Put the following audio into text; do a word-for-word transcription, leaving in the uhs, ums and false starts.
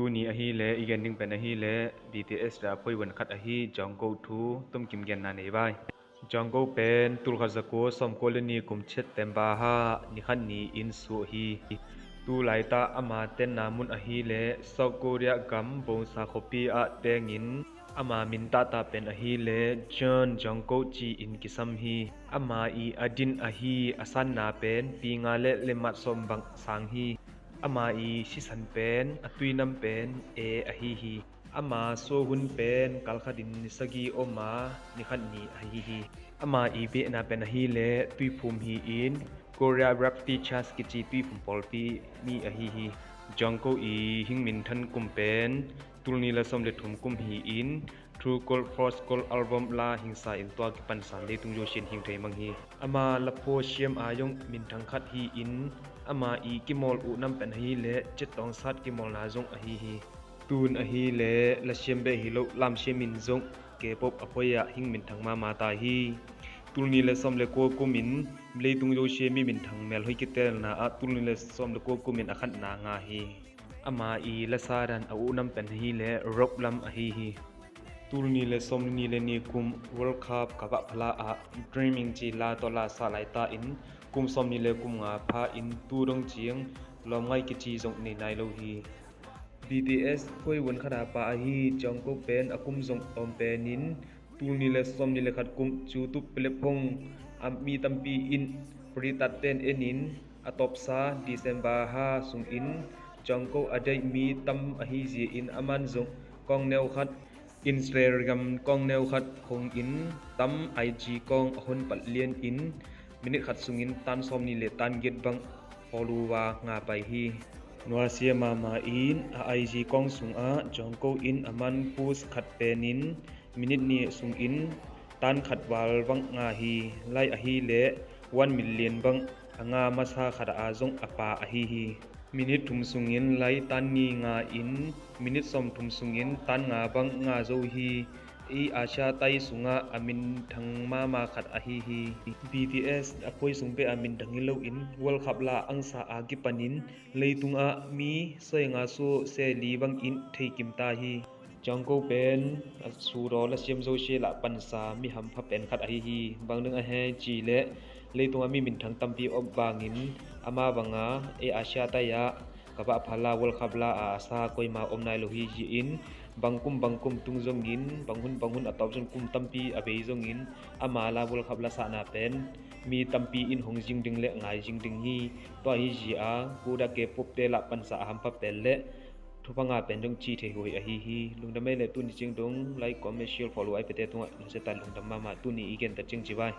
Tuni ahileh i gen ding pen ahileh B T S le a phoihuan khat ahi Jungkook thu tomkim genna nei vai. Jungkook pen tulkhat zakua sawmkua le ni kum September ha nikhat ni-in suah hi. Tu laitak ama tenna mun ahileh South Korea gam Busan khuapi ah tengin ama min tahtah pen ahileh Jeon Jungkook ci-in kisam hi. Ama i a din ahi a sanna pen pi nga le lemmat sawm bang sang hi. Ama i sisan pen a tuinam pen A ahi hi. Ama suah hun pen kalkhatin ni sagih om a nikhat ni ahi hi. Ama i behna pen ahileh tuiphum hi-in Korea Rap Features kici tuiphum pawlpi mi ahi hi. Jungkook i hing minthang kum pen tulni le sawm le thum kum hi-in True Gold Fool's Gold album la hingsa in tua kipansa leitung zosian hing thei mang hi. Ama laphaw siam a zong minthang khat hi-in ama i kimawl uh nam pen ahileh Chet Tong Sat kimawlna zong ahi hi. Tun ahileh lasiam beh hi lo lamsiam in zong K-pop a poi ah hing minthang mahmah ta hi. Tulni le sawm le kua kumin leitung zosia mi minthang melhoi kitelna ah tulni le sawm le kua kumin a khatna ngah hi. Ama i lasa dan a uh nam pen ahileh rock lam ahi hi. Tulni le sawmni le ni kum World Cup ka vah phala ah Dreaming ci la tawh la sa laitakin kum sawmni le kum nga pha in tu dong ciang lawmngai kici zong nei nai lo hi. B T S phoihuan khat a pa ahi Jungkook pen a kum zong tawm penin tulni le sawmni le khat kum YouTube platform a mi tampi in free tat ten enin a tawpsa December ha sungin Jungkook a deih mi tam ahi zia in aman zong kong neu khat Instagram kong neu khat hong in tam I G kong a hon palh lian in minit khat sungin tan sawmni le tan giat bang follower nga pai hi. Nuasia mahmah in a I G kong sungah Jungkook in a man post khat penin minit nih sungin tan khat val bang nga hi. Lai ahileh one million bang a nga masa khat a zong a pa ahi hi. Minit thum sungin lai tan nih nga in minit sawmthum sungin tan nga bang nga zo hi. I Asia tai sungah a minthang mahmah khat ahi hi. B T S a poi sung beh a minthang hi loin World Cup la angsa a kipanin leitungah mi sawinga suah seli bangin thei kim ta hi. Jungkook pen a sudaw lasiam zosia lah pansa mi hampha pen khat ahi hi. Bang ding ahi ci leh leitungah mi minthang tampi om bangin ama banga ei Asia tai ah ka vah phala World Cup la a sa koima om nai lo hi ci-in bangkum bangkum tung zongin banghun banghun a tawp zong kum tampi a bei zongin ama la World Cup la sahna pen mi tampi in hong zing ding le ngai zing ding hi. Tua hi zia kuda K-pop te lah pansa a hampha pen le thupha nga pen zong ci thei huai ahi hi. Lungdam ei le tuni ciang dong like, comment, share, follow ai pete tungah na seta lungdam mahmah tuni i gen ta ciang ci vai.